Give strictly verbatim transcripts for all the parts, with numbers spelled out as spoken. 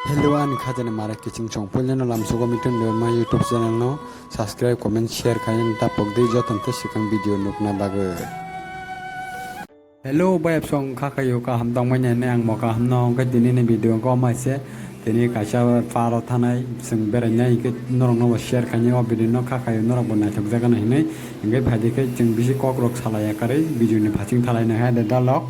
Hello, ani khajani mara kiching chong. Puilano lamsogo mitun de ma YouTube channel no subscribe, comment, share khaina tapok di joto tei swkang video nukna bagwi. Hello, bayap song kha khayo kaham tongmani hinwi ang bo kaham no hwnkhe tini ni video ko mai se tini kaisa paro thanai chwng berainai hinkhe norok no bo share khainai o video no kha khayo norok bo naithok jagano hinwi hinkhe phaidi khe chwng bisi kok rok salai ya karwi video ni phasing thalai nai hai de dalok.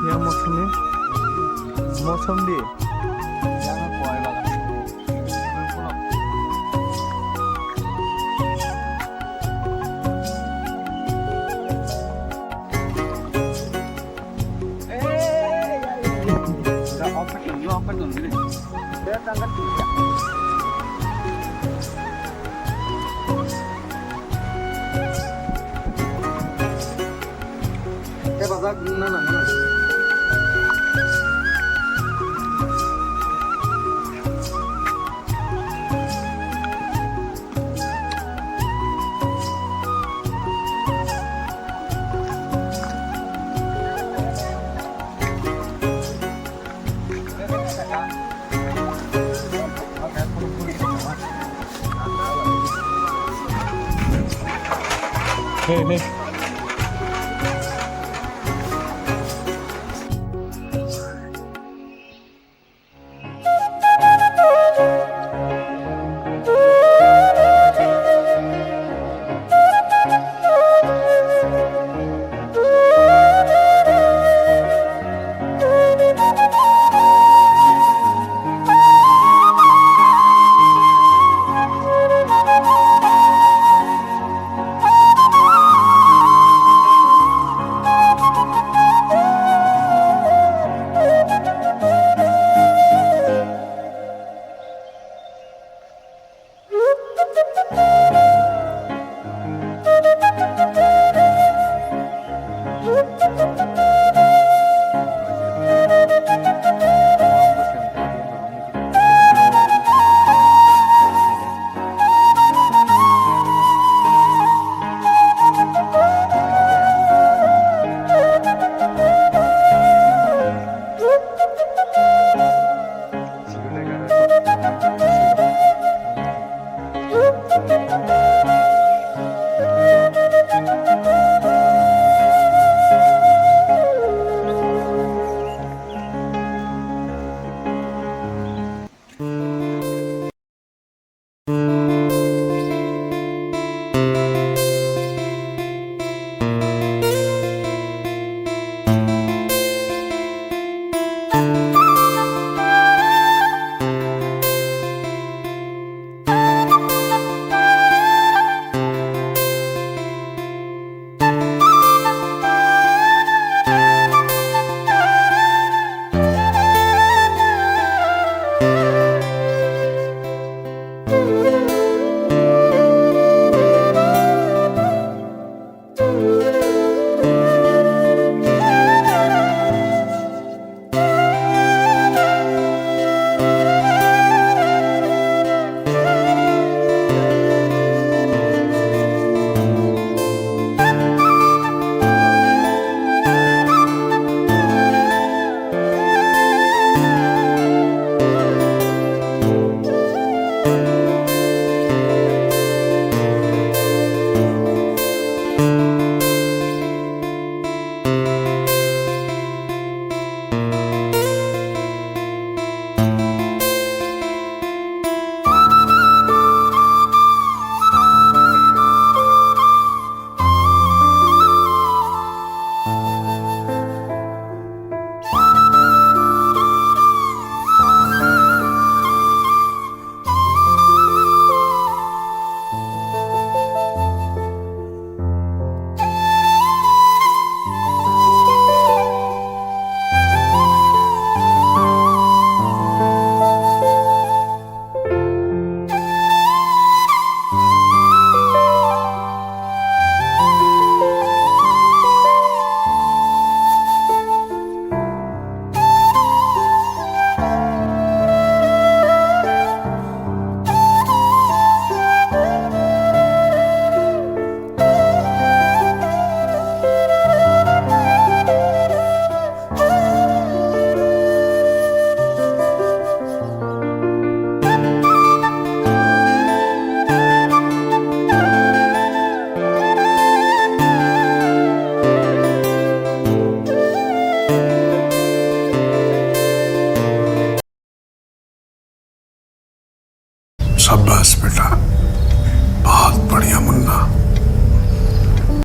Yang mosombi, mosombi. Hey, hey.